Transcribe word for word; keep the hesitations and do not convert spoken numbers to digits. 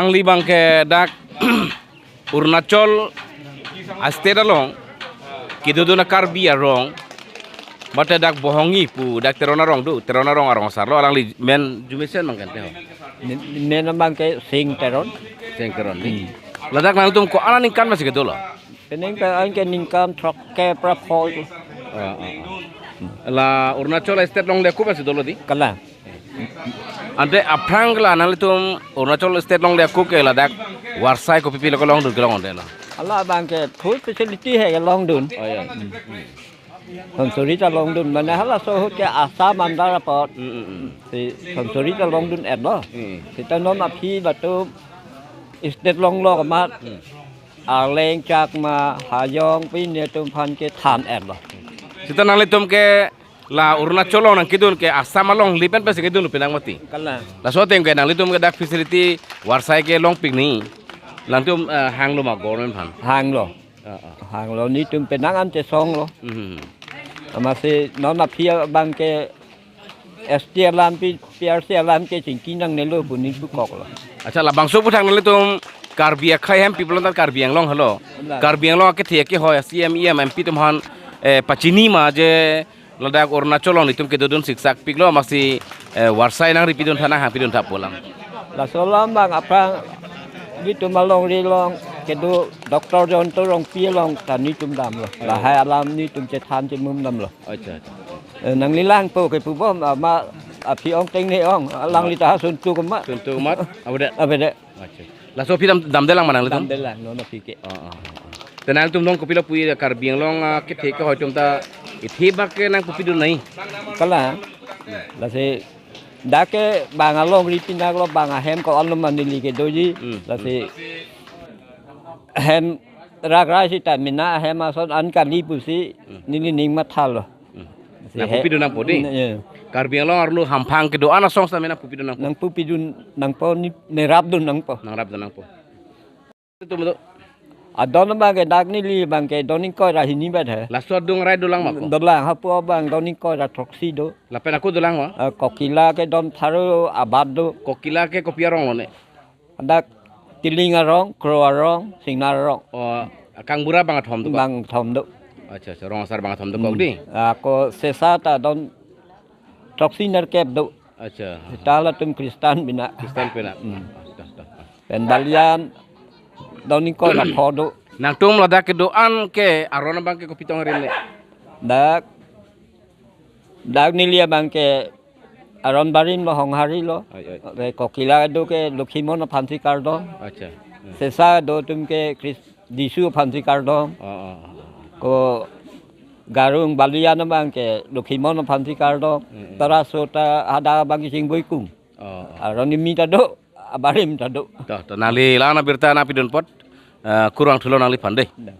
Nangli abang ke dak Arunachal a-state along kedodun a-Karbi arong, mate dak Bohongi pu dak Teron arong do, Teron arong arong asar lo, alangli men arjumesen abang ke ante ho. Nen, nen abang ke Sing Teron. Sing Teron di. Hmm. Ladak nangtum ko-an aningkan masi kedo lo? Penang ke anke ningkan throkkep ra pho. Ah, ah, ah. La Arunachal a-state along le ako masi dolo di? Kalang. Ante aphrang la nanglitum Arunachal state along le ako ke ladak varsai kopi pilo kelongdun kelong ante lo? Hala abang ke full facility he kelongdun. Oh ya. Sansuri ta longdun mane halaso ahut ke Assam under apot. Hmm, hmm, hmm. Si sansuri ta longdun-et lo. Hmm. Seta non aphi latum state along lo komat. Hmm. Arleng, Chakma, Hajong, pine atum aphan ke than-et lo. Seta nanglitum ke la Arunachal along nangkedun ke Assam along le pen pensi kedun penang mati. Kalang. Laso ateng ke nanglitum ke dak facility varsai kelong pik ni. Nangtum, eh, hanglo ma government aphan? Hanglo. Ah, ah. Hanglo, netum penang an chesong lo. Mhm. Amatsi non aphi abang ke S T alam pi, P R C alam ke chingki nangne lo pu ne pukok lo. Accha, labangso aphuthak nanglitum Karbi akhei hem pi pulo ta Karbi Anglong helo. Benar. Karbi Anglong akethe akehoi C E M, E M, M P atum aphan, eh, pachini ma je ladak Arunachal along netum kedodun siksak pik lo, amatsi, eh, varsai nangri pidun tha, nanghang pidun tha pu alam? Laso alam abang aphrang netum alongri along kedo Doctor Jayanta Rongpi along ta netum damlo. Lahai alam netum chethan chemum damlo. Accha, accha. Eh, nangli langpo ke pubom, ama aphi ong tengne ong, alangli ta ha suntu komat. Suntu komat, avedet. Avedet. Accha. Laso aphi dam, damdelang ma nanglitum? Damdelang, non aphi ke. Ah, ah, ah. Te nangtum non kopilo pu-i Karbi Anglong, ah, kethe akehoi atum ta ithe bak ke nangpupidun nai? Kalang. Lasi dak ke bang alongri pinak lo, bang ahem ko-an lo ma neli kedoji. Hmm. Lasi hem rakrai sita mena hem ason an kali pusi, hmm, neli ning mathalo. Hmm. Si he- Nangpupidun nangpo di? Hmm, ya. Karbi Anglong arlo hamphang kedo-an asong seta mena nangpupidun nangpo? Nangpupidun nangpo, ne, nerapdun nangpo. Nangrapdun nangpo. Tum do. Adon abang ke dak neli abang ke don ingkoi ra hini bet he. Laso adung rai dolang ma ko? Dolang, hapu abang don ingkoi ra throksi do. Lapen ako dolang ma? Eh, Kokila ke don pharo abat do. Kokila ke kopi arong lo ne? Dak Tiling arong, Kro arong, Singnar arong. Oh, kangbura bang athom do ko? Bang athom do. Accha, accha, rong asar bang athom dokok di. Hmm. Ako Sesa ta don throksi nerkep do. Accha. Seta latum Kristan pina. Kristan pina. Hmm. Ah, dah, dah, ah. Pen Balian don ingkoi ra pho do. Nangtum ladak kedo-an ke aron abang ke kopi tong rin le? Dak, dak neli abang ke aron barim lo, Honghari lo. Oi, oi. Re Kokila do ke Lokhimon aphansi kardom. Accha. Hmm. Sesa do atum ke Kris-, Jisu aphansi kardom. Oh, oh, oh. Ko Garung Balian abang ke Lokhimon aphansi kardom. Hmm, hmm. Taraso ta hadak abang ke Chingboikung. Oh, oh. Aron kimi ta do, abarim ta do. Toh, toh, nangli la-an abirta nangpidun apot, eh, kurvangthulo nangliphan de. Dah.